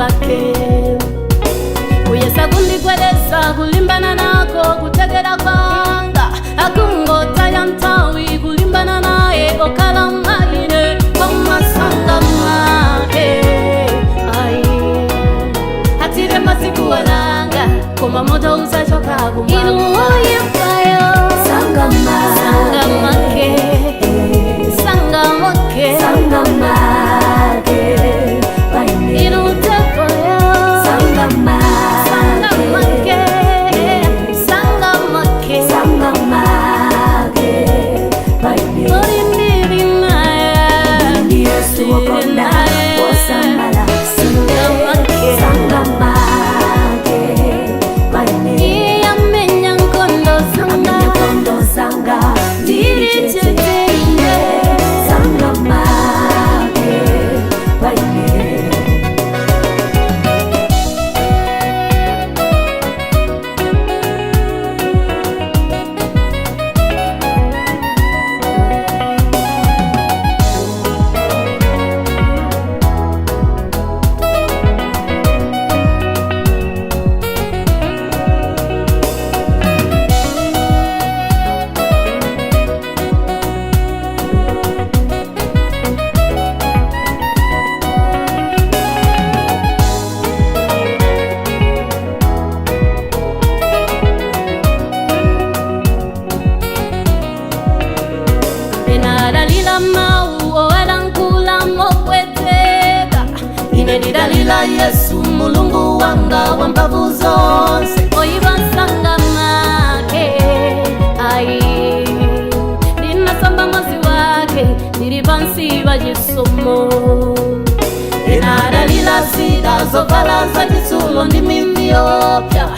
lake. Kuyesa kundigwedeza, kulimbana nako kutegera kwanga, akungotaya nthawi kulimbana naye okhala mwaine komasanga make ai atire masiku alanga koma moto uzachoka kumwamba. Sangamake, sangamake, Sangamake, paine. Inutepoyo. Sangamake, Sangamake, sangamake, Sangamake, paine. Olindiri naye, Yesu wokonda, wosamala, Sangamake. Sangamake, paine. Iyamenya nkondo zanga, Amenya nkondo zanga, ndiri chete ine. Sangamake, paine. Enadalila mau owalankhula mokweteka, Ine ndidalila Yesu Mulungu wanga wambavu zonse. Oyiba make ai ndinasamba mwazi wake, ndili pansi pa chisomo. Enadalila zida zovala za chitsulo ndi mivi yopya.